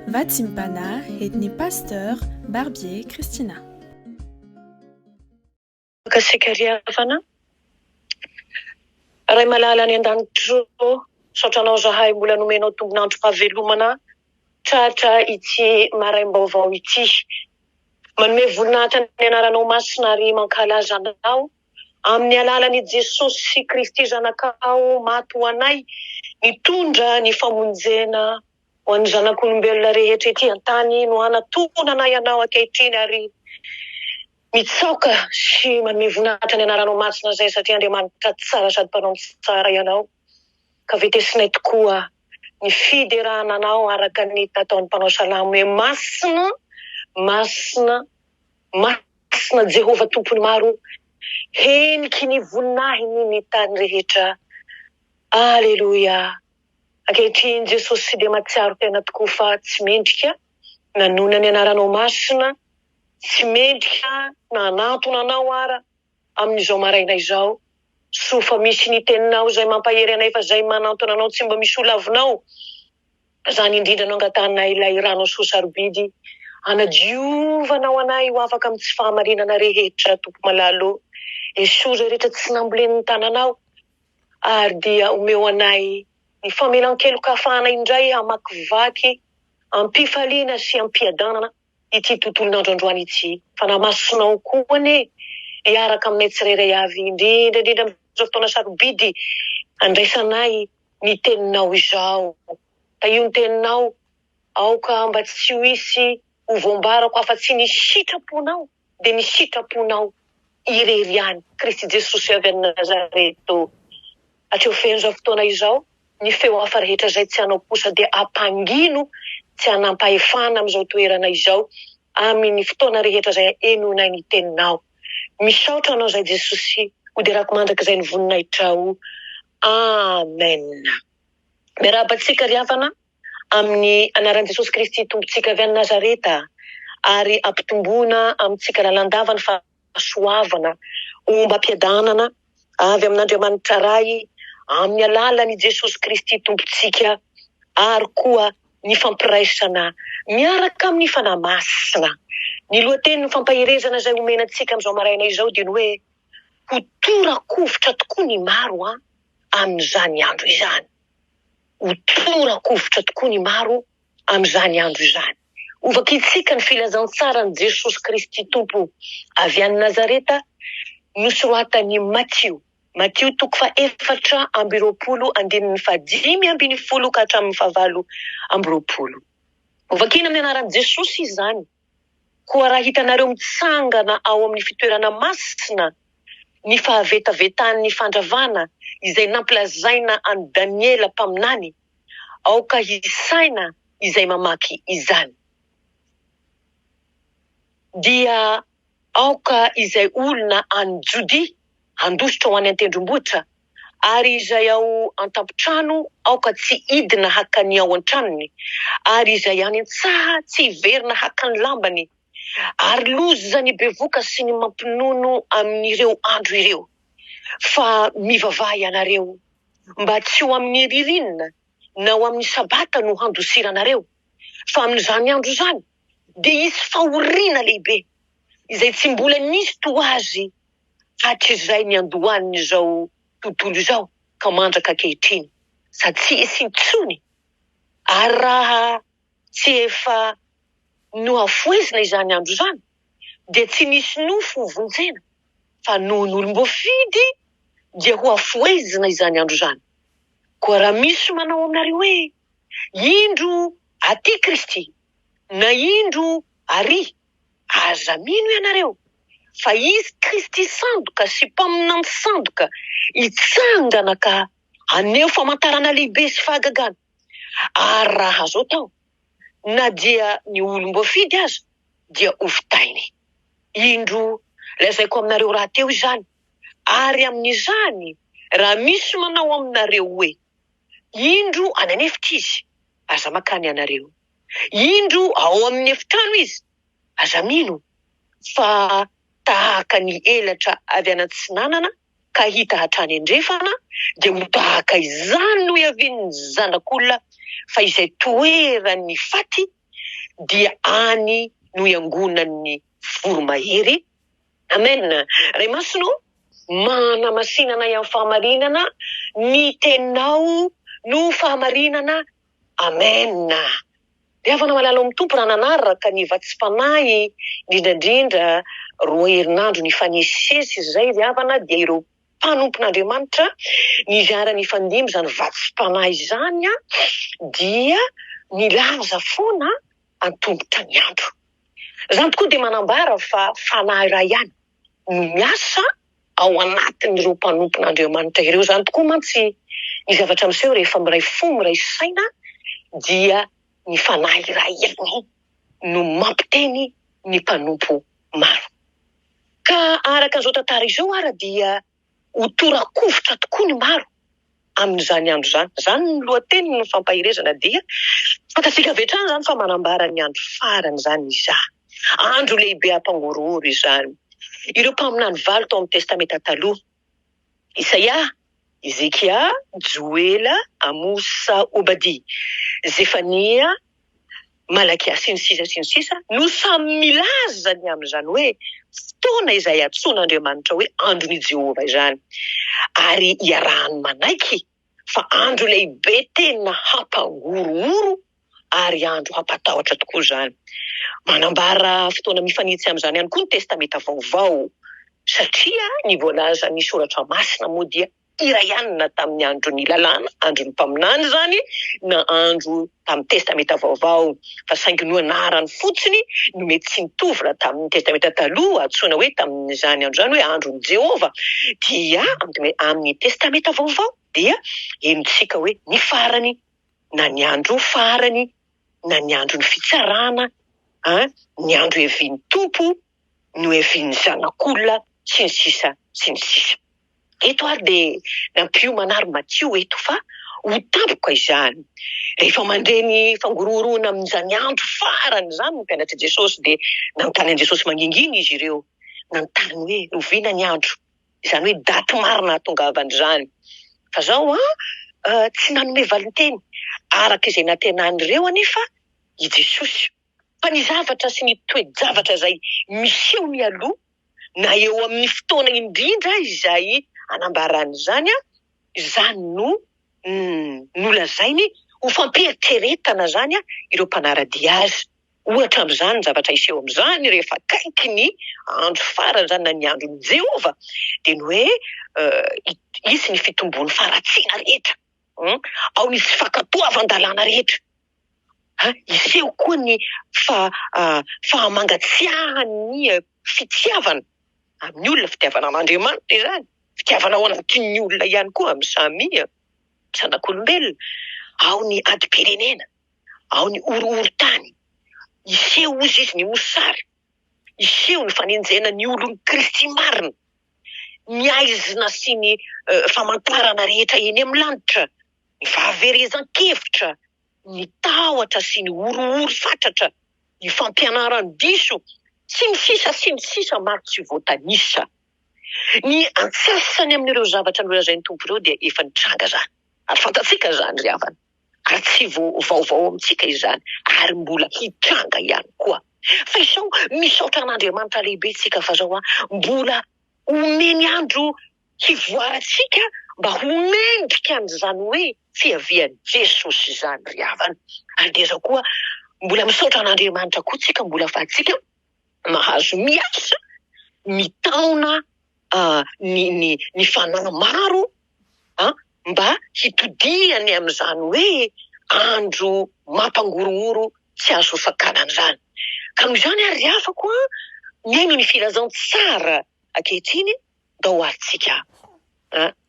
Vatsim-panahy entin'ny Pasteur Barbier Christina. Makasika ry havana. Ray malala any an-danitra ô, misaotra anao zahay mbola nomenao tombon'androm-pahavelomana tratra ity maraim-baovao ity. Manome voninahitra ny anaranao masina ary mankalaza anao amin'ny alalan'i Jesosy Kristy Zanakao maty ho anay nitondra ny famonjena ho an'ny zanak'olombelona rehetra ety an-tany no hanatonana ianao ankehitriny ary Mitsaoka sy manome voninahitra ny anaranao masina izay satria Andriamanitra tsara sady mpanao ny tsara ianao ka vetesinay tokoa ny fiderana anao araka ny nataon'ny mpanao salamo hoe masina masina masina Jehovah Tompon'ny maro heniky ny voninahiny ny tany rehetra Aleloia Ankehitriny Jesosy dia mahatsiaro tena tokoa fa tsy mendrika nanonona ny anaranao masina Tsy mendrika na hanantona anao ara amin'izao maraina izao. Soa fa misy ny teninao izay mampahery anay fa izay manantona anao tsy mba misy ho lavinao. Izany indrindra no angatahanay ilay ranao soa sarobidy hanadiovanao anay ho afaka amin'ny tsy fahamarinana rehetra Tompo malala ô. Esory izay rehetra tsy nambolen'ny tananao ary dia omeo anay ny famelan-keloka hahafahana indray hamakivaky am-pifaliana sy am-piadanana ity tontolon'andro androany ity. Fanahy Masinao koa anie hiaraka aminay tsirairay avy, indrindra indrindra amin'izao fotoana sarobidy andraisanay ny Teninao izao. Tahio ny Teninao, aoka mba tsy ho hisy ho voambarako afa-tsy ny sitraponao, dia ny sitraponao irery ihany. Kristy Jesosy avy any Nazareto. Hatreo feno izao fotoana izao, ny feo hafa rehetra izay tsy anao kosa dia ampangino tsy hanampahefana amin'izao toerana izao amin'ny fotoana rehetra izay henoinay ny teninao. Misaotra anao izay Jesosy, hoderako mandrakizay ny voninahitrao. Amen. Miarahaba antsika ry havana amin'ny anaran'i Jesosy Kristy Tompontsika avy any Nazareta ary ampitomboina amintsika lalandava ny fahasoavana ombam-piadanana avy amin'Andriamanitra Ray amin'ny alalan'i Jesosy Kristy Tompontsika ary koa ny fampiraisana miaraka amin'ny Fanahy Masina. Ny lohatenin'ny fampaherezana izay omena antsika amin'izao maraina izao dia ny hoe ho tora-kovitra tokoa ny maro amin'izany andro izany. Ho tora-kovitra tokoa ny maro amin'izany andro izany. Hovakintsika ny filazantsaran'i Jesosy Kristy Tompo avy any Nazareta nosoratan'i Matio. Matio toko faha-24 andininy faha-15 ka hatramin'ny faha-28. Hovakina amin'ny anaran'i Jesosy izany. Koa raha hitanareo mitsangana ao amin'ny fitoerana masina ny fahavetavetan'ny fandravana izay nampilazaina an'i Daniela mpaminany, aoka hisaina izay mamaky izany. Dia aoka izay olona any Jodia handositra ho any an-tendrombohitra, ary izay ao an-tampon-trano aoka tsy hidina haka ny ao an-tranony, ary izay any an-tsaha tsy hiverina haka ny lambany. Ary loza ny bevoka sy ny mampinono amin'ireo andro ireo! Fa mivavaha ianareo mba tsy ho amin'ny ririnina na ho amin'ny sabata no handosiranareo, fa amin'izany andro izany dia hisy fahoriana lehibe izay tsy mbola nisy toa azy hatrizay niandohan'izao tontolo izao ka mandraka ankehitriny, sady tsy hisy intsony. Ary raha tsy efa nohafohezina izany andro izany, dia tsy nisy nofo ho vonjena, fa noho ny olom-boafidy dia hohafohezina izany andro izany. Koa raha misy manao aminareo hoe, Indro aty Kristy, na indro arỳ, aza mino ianareo, fa hisy Kristy sandoka sy mpaminany sandoka hitsangana ka haneho famantarana lehibe sy fahagagana, ary raha azo atao, na dia ny olom-boafidy aza dia hovitainy. Indro, lazaiko aminareo rahateo izany, ary amin'izany, raha misy manao aminareo hoe, Indro any an'efitra izy, aza mankany ianareo. Indro ao amin'ny efitrano izy, aza mino, fa tahaka ny elatra avy any atsinanana ka hita hatrany andrefana, dia ho tahaka izany no hiavian'ny Zanak'olona, fa izay toeran'ny faty. dia any no iangonan'ny voromahery. Amen. Ray Masina ô, manamasina anay amin'ny fahamarinana, ny teninao no fahamarinana. Amen. Ry havana malala ao amin'ny Tompo, raha nanaraka ny vatsim-panahy, indrindra indrindra roa herinandro nifanesisesy izay ry havana, dia ireo mpanompon'Andriamanitra nizara nifandimby izany vatsim-panahy izany dia nilaza foana antomotra ny andro. Izany tokoa dia manambara fa fanahy iray ihany no miasa ao anatin'ireo mpanompon'Andriamanitra ireo. Izany tokoa mantsy ny zavatra miseho rehefa miray fo, miray saina dia ny fanahy iray ihany no mampiteny ny mpanompo maro. Ka araka an'izao tantara izao ara dia ho tora-kovitra tokoa ny maro amin'izany andro izany. Izany ny lohatenin'ny fampaherezana dia fantatsika avy hatrany izany fa manambara ny andro farany izany iza. Andro lehibe hampangorohoro izany. Ireo mpaminany valo tao amin'ny Testamenta Taloha, Isaia, Ezekia, Joela, Amosa, Obadia, Zefania, Malakia, sy ny sisa sy ny sisa, no samy milaza ny amin'izany hoe fotoana izay antsoin'Andriamanitra hoe andron'i Jehovah izany, ary iarahany manaiky fa andro lehibe tena hampangorohoro ary andro hampatahotra tokoa izany. Manambara fotoana mifanitsy amin'izany ihany koa ny Testamenta Vaovao, satria ny voalazan'ny Soratra Masina moa dia iray ihany na tamin'ny andron'ny lalàna, andron'ny mpaminany izany, na andro tamin'ny Testamenta Vaovao, fa saingy no anarany fotsiny no mety tsy nitovy raha tamin'ny Testamenta Taloha, antsoina hoe tamin'izany andro izany hoe andron'i Jehovah, dia amin'ny Testamenta Vaovao dia henontsika hoe ny farany na ny andro farany na ny andron'ny fitsarana, ny andro hiavian'ny Tompo, no hiavian'ny Zanak'olona, sy ny sisa sy ny sisa. Eto ary dia nampiomana ary Matio eto fa ho tampoka izany. Rehefa mandre ny fangorohoroana amin'izany andro farany izany ny mpianatr'i Jesosy dia nanontany an'i Jesosy mangingina izy ireo, nanontany hoe oviana ny andro, izany hoe daty marina hahatongavan'izany. Fa zao an, tsy nanome valinteny araka izay nantenan'ireo anefa i Jesosy. Fa ny zavatra sy ny toe-javatra izay miseho mialoha na eo amin'ny fotoana indrindra izay anambarany izany, izany no nolazainy ho fampieritreretana izany ireo mpanara-dia azy. Ohatra amin'izany ny zavatra hiseho amin'izany rehefa akaiky ny andro farany izany na ny andron'i Jehovah dia ny hoe hisy ny fitombon'ny faharatsiana rehetra, ao ny tsy fankatoavan-dalàna rehetra. Hiseho koa ny fahamangatsiahan'ny fitiavana amin'ny olona, fitiavana an'Andriamanitra izany, fitiavana ao anatin'ny olona ihany koa amin'ny samy zanak'olombelona. Ao ny adim-pirenena, ao ny horohoron-tany, hiseho hozy izy ny mosary, hiseho ny fanenjehana ny olon'i Kristy marina, ny haizina sy ny famantarana rehetra eny amin'ny lanitra, ny fahaverezan-kevitra, ny tahotra sy ny horohoro fatratra, ny fampianaran-diso, sy ny sisa sy ny sisa maro tsy voatanisa. Ny antsasany amin'ireo zavatra nolazain'ny Tompo ireo dia efa nitranga izany, ary fantatsika izany ry havana, ary tsy vao vaovao amintsika izany, ary mbola hitranga ihany koa. Fa izao, misaotra an'Andriamanitra lehibe isika fa izao an, mbola omeny andro hivoarantsika mba ho mendrika an'izany hoe fiavian'i Jesosy izany ry havana. Ary dia izao koa, mbola misaotra an'Andriamanitra koa tsika mbola afahantsika mahazo miasa, mitaona ny ny ny fanahy maro mba hitodihany amin'izany hoe andro mampangorohoro tsy azo hosakanana izany. Ka noho izany ary ry havako an, mihaino ny filazantsara ankehitriny, Ndao ary tsika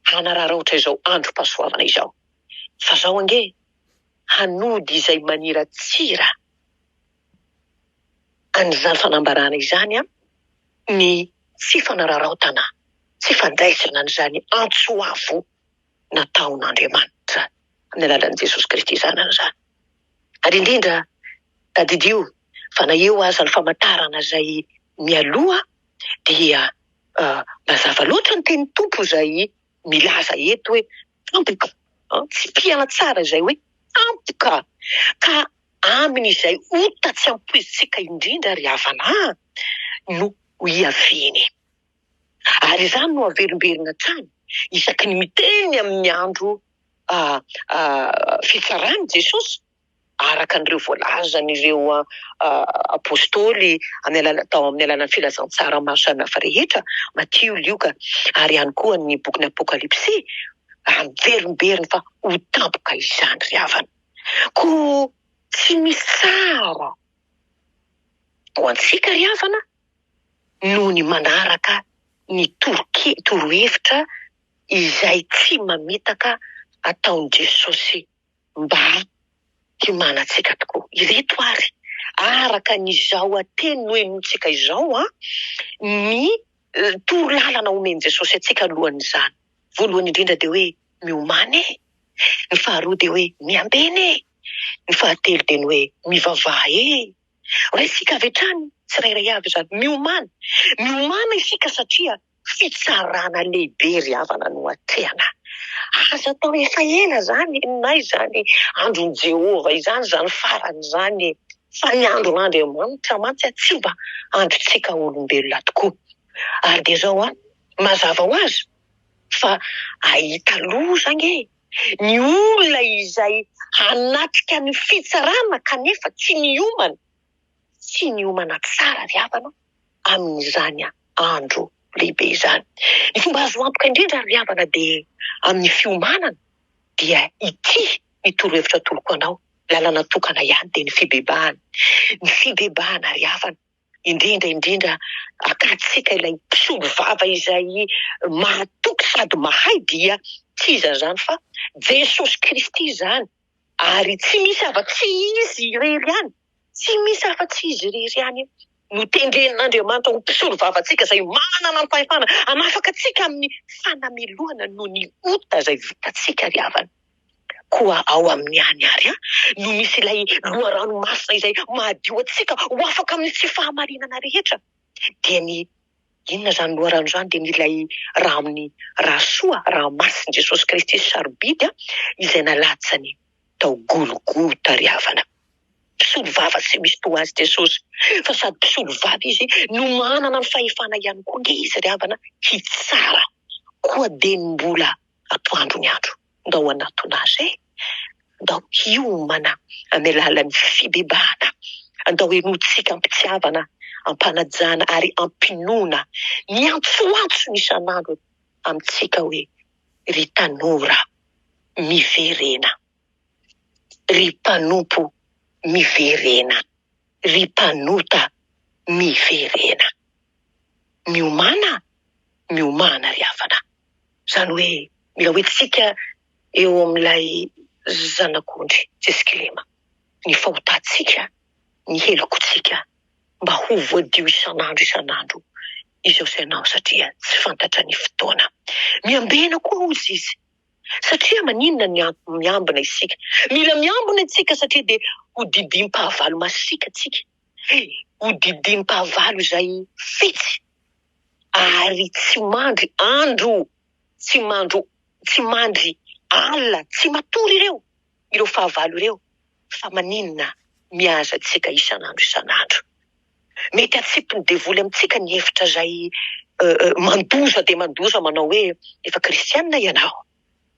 hanararaotra izao androm-pahasoavana izao, fa zao ange hanody izay maniratsira an'izany fanambarana izany ny tsy fanararaotana, tsy fandraisana an'izany antso avo nataon'Andriamanitra amin'ny alalan'i Jesosy Kristy Zanany izany. Ary indrindra tadidio fa na eo aza ny famantarana izay mialoha dia mazava loatra ny tenin'ny Tompo izay milaza eto hoe tampoka, tsipihana tsara izay hoe tampoka ka. Amin'izay ota tsy ampoizintsika indrindra ry havana no hiaviany. Ary izany no averimberina hatrany isaky ny miteny amin'ny andro fitsarany Jesosy, araka an'ireo voalazan'ireo apostoly amin'ny alalan'ny tao amin'ny alalan'ny filazantsara maro samihafa rehetra, Matio, Lioka, ary ihany koa ny bokin'ny Apokalypsy, miverimberina fa ho tampoka izany ry havana. Koa tsy misy tsara ho antsika ry havana noho ny manaraka ny torohevitra izay tsy mamitaka ataon'i Jesosy mba hiomanantsika tokoa. Ireto ary, araka ny izao teny nohenointsika izao, ny torolalana omen'i Jesosy antsika alohan'izany. Voalohany indrindra dia hoe miomàna e! Ny faharoa dia hoe miambena e! Ny fahatelo dia ny hoe mivavaha e! Raisika avy hatrany tsirairay avy izany. Miomàna. Miomàna isika satria fitsarana lehibe ry havana no atrehana. Aza atao efa ela izany henonay izany andron'i Jehovah izany, izany farany izany e! Fa ny andron'Andriamanitra mantsy tsy mba androntsika olombelona tokoa. Ary dia izao an, mazava ho azy fa hahita loza ange ny olona izay hanatrika ny fitsarana kanefa tsy niomana, tsy niomana tsara ry havana amin'izany andro lehibe izany. Ny fomba azo antoka indrindra ry havana dia amin'ny fiomanana dia ity ny torohevitra atoloko anao, lalana tokana ihany dia ny fibebahana. Ny fibebahana ry havana, indrindra indrindra akatsika ilay mpisolo vava izay mahatoky sady mahay dia tsy iza izany fa Jesosy Kristy izany ary tsy misy afa-tsy Izy irery ihany, tsy misy afa-tsy Izy irery ihany no tendren'Andriamanitra ho mpisolo vava antsika izay manana ny fahefana hanafaka antsika amin'ny fanamelohana noho ny ota izay vitantsika ry havana. Koa ao aminy ihany àry no misy ilay loharano masina izay mahadio antsika ho afaka amin'ny tsy fahamarinana rehetra. Dia ny inona izany loharano izany? Dia ny ilay ranony ra soa, ra masin'i Jesosy Kristy sarobidy izay nalatsany tao Golgota ry havana. Mpisolo vava tsy misy toa azy Jesosy, fa sady mpisolo vava izy no manana ny fahefana ihany koa nge izy ry havana hitsara. Koa dia ny mbola atoandro ny andro. Ndao hanatona Azy e! Ndao hiomana amin'ny alalan'ny fibebahana. Ndao henointsika am-pitiavana, am-panajana ary am-pinoana ny antsoantsony isan'andro amintsika hoe, Ry tanora, miverena. Ry mpanompo, miverena. Ry mpanota, miverena. Miomàna, miomàna ry havana. Izany hoe mila hoentintsika eo amin'ilay Zanak'ondry tsisy kilema ny fahotantsika, ny helokontsika mba ho voadio isan'andro isan'andro izao sy ianao satria tsy fantatra ny fotoana. Miambena koa hozy izy satria maninona ny miambina isika? Mila miambina isika satria dia ho didim-pahavalo masiaka tsika, ho didim-pahavalo izay fetsy ary tsy mandry andro, tsy mandro, tsy mandry alina, tsy matory ireo, ireo fahavalo ireo, fa maninona mihaza antsika isan'andro isan'andro. Mety hatsipin'ny devoly amintsika ny hevitra izay mandoza dia mandoza manao hoe efa kristianina ianao,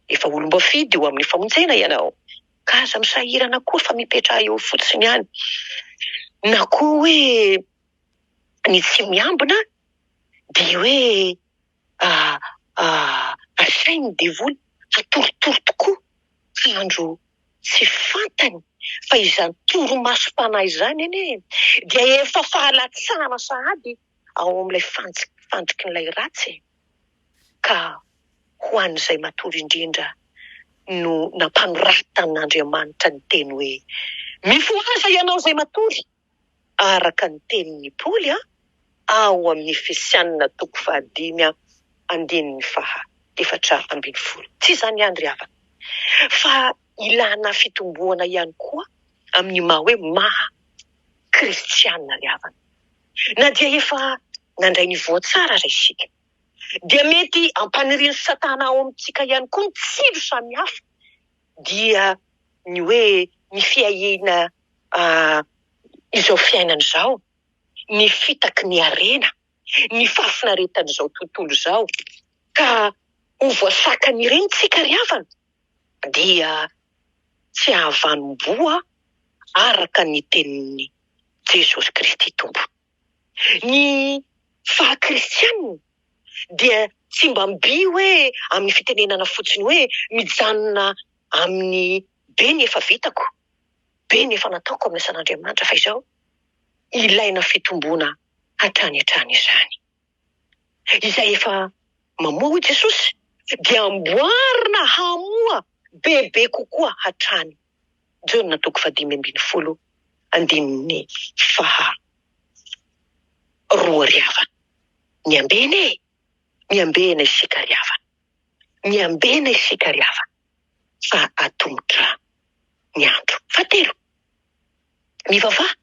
efa olom-boafidy ho amin'ny famonjena ianao, ka aza misahirana koa fa mipetraha eo fotsiny ihany. Na koa hoe ny tsy miambina dia hoe asain'ny devoly hatoritory tokoa andro tsy fantany fa izany torimasom-panahy izany anie dia efa fahalatsahana sahady ao amin'ilay fandrikin'ilay ratsy e! Ka ho an'izay matory indrindra no nampanoratan'Andriamanitra ny teny hoe, Mifohaza ianao izay matory! araka ny tenin'i Paoly ao amin'ny Efesianina toko fahadimy andininy faha 14. Tsy izany ihany ry havana, fa ilana fitomboana ihany koa amin'ny maha hoe maha kristiana ry havana. Na dia efa nandray ny voa tsara aza isika, dia mety hampanirian'i Satana ao amintsika ihany koa ny tsilo samihafa, dia ny hoe ny fiahiana. izao fiainana izao, ny fitaky ny harena, ny fahafinaretan'izao tontolo izao, ka ho voasakan'ireny tsika ry havana, dia tsy hahavanom-boa araka ny tenin'i Jesosy Kristy Tompo. Ny faha-kristianina dia tsy mba mby hoe amin'ny fitenenana fotsiny hoe mijanona amin'ny be ny efa vitako, be ny efa nataoko amin'ny asan'Andriamanitra fa izao ilaina fitomboana hatrany hatrany izany. Izay efa mamoa hoy Jesosy dia amboarina hamoa bebe kokoa hatrany. Jaona toko fahadimy ambin'ny folo andininy faha roa ry havana. Miambena e! Miambena isika ry havana. Miambena isika ry havana fa atomotra ny andro. Fahatelo, mivavaha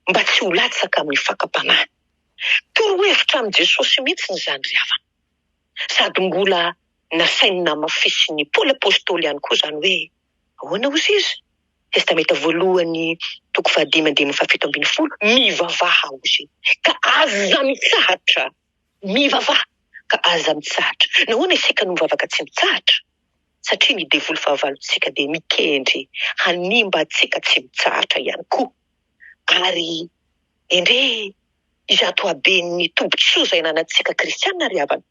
mba tsy ho latsaka amin'ny fakam-panahy. Torohevitra amin'i Jesosy mihitsy izany ry havana. Sady mbola nasainy namafisin'i Paoly Apostoly ihany koa izany hoe ahoana hozy izy? Testamenta voalohany toko fahadimy andininy fahafito ambin'ny folo, mivavaha hozy ka aza mitsahatra. Mivavaha ka aza mitsahatra. Nahoana isika no mivavaka tsy mitsahatra? Satria ny devoly fahavalontsika dia mikendry hanimba antsika tsy mitsahatra ihany koa. Ary endrey izato haben'ny tombontsoa izay ananantsika kristiana ry havana.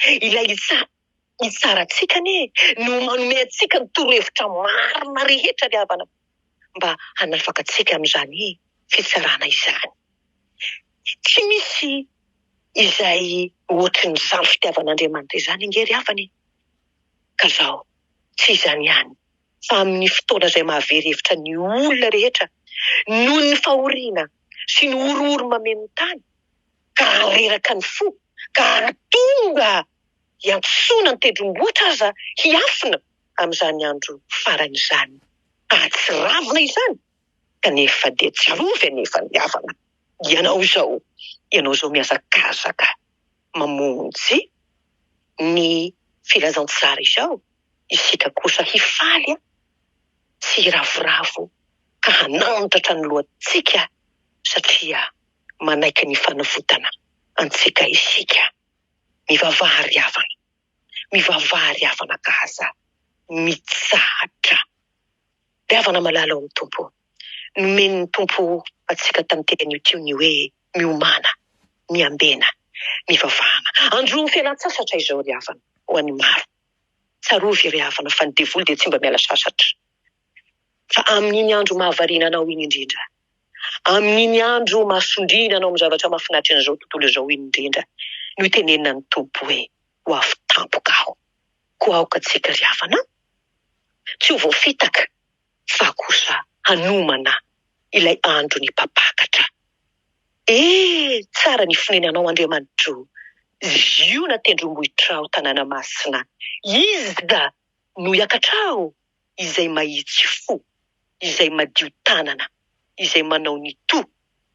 Ilay hitsara antsika anie no manome antsika ny torohevitra marina rehetra ry havana mba hanafaka antsika amin'izany fitsarana izany. Tsy misy izay ohatrin'izany fitiavan'Andriamanitra izany ange ry havana e. Ka izao, tsy izany ihany fa amin'ny fotoana izay mahavery hevitra ny olona rehetra noho ny fahoriana sy ny horohoro mameno ny tany ka hahareraka ny fo ka hahatonga hiantsoana ny tendrombohitra aza hiafina amin'izany andro farany izany. Hahatsiravina izany kanefa dia tsarovy anefa ny havana, ianao izao, ianao izao mihazakazaka mamonjy ny filazantsara izao, isika kosa hifaly sy hiravoravo ka hanandratra ny lohantsika satria manaiky ny fanavotana antsika isika. Mivavaha ry havana, mivavaha ry havana ka aza mitsahatra. Ry havana malala ao amin'ny Tompo, nomen'ny Tompo antsika tamin'ny teny io teo ny hoe miomàna, miambena, mivavahana. Andro fialan-tsasatra izao ry havana ho an'ny maro. Tsarovy ry havana fa ny devoly dia tsy mba miala sasatra. Fa amin'iny andro mahavariana anao iny indrindra, amin'iny andro mahasondriana anao amin'ny zavatra mahafinaritra an'izao tontolo izao iny indrindra no itenenan'ny Tompo hoe ho avy tampoka aho. Koa aoka tsika ry havana tsy ho voafitaka fa kosa hanomana ilay andron'ny mpampakatra. E, tsara ny fonenanao Andriamanitro, Ziona tendrombohitrao tanàna masina, iza no hiakatrao? Izay mahitsy fo, izay madio tanana, izay manao ny to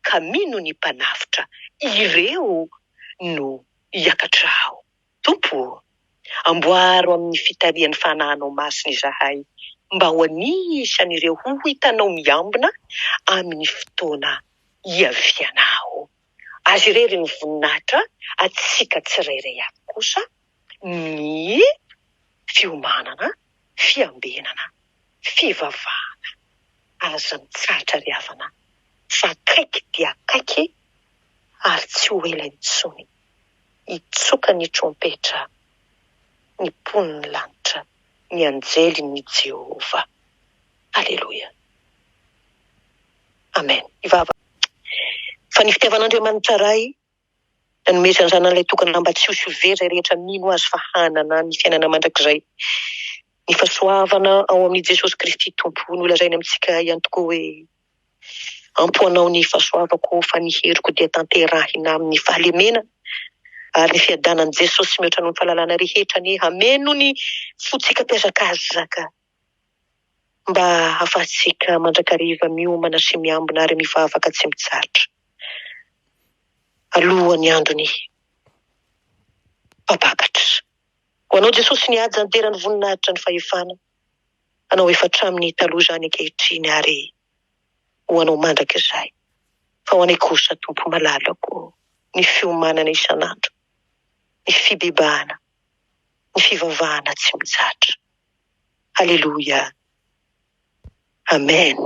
ka mino ny mpanavotra, ireo no hiakatrao. Tompo ô, amboaro amin'ny fitarihan'ny Fanahinao Masina izahay mba ho anisan'ireo ho hitanao miambina amin'ny fotoana hiavianao. Azy irery ny voninahitra, antsika tsirairay avy kosa ny fiomanana, fiambenana, fivavahana. Aza mitsahatra ry havana fa akaiky dia akaiky ary tsy ho ela intsony. Hitsoka ny trompetra ny mponin'ny lanitra, ny anjelin'i Jehovah. Aleloia. Amen. Hivavaka. Fa ny fitiavan'Andriamanitra Ray nanomezany Zanany Ilay Tokana mba tsy ho sy ho very izay rehetra mino Azy fa hanana ny fiainana mandrakizay. Ny fahasoavana ao amin'i Jesosy Kristy Tompo no lazainy amintsika ihany tokoa hoe, Ampy ho anao ny fahasoavako fa ny heriko dia tanterahina amin'ny fahalemena ary ny fiadanan'i Jesosy mihoatra noho ny fahalalana rehetra anie hameno ny fontsika mpihazakazaka mba hahafahantsika mandrakariva miomana sy miambina ary mivavaka tsy mitsahatra alohan'ny androny mpampakatra. Ho anao Jesosy ny haja, ny dera, ny voninahitra, ny fahefana. Anao efa hatramin'ny taloha izany ankehitriny ary. Ho anao mandrakizay. Fa ho anay kosa Tompo malalako ny fiomanana isan'andro, ny fibebahana, ny fivavahana tsy mitsahatra. Aleloia. Amen.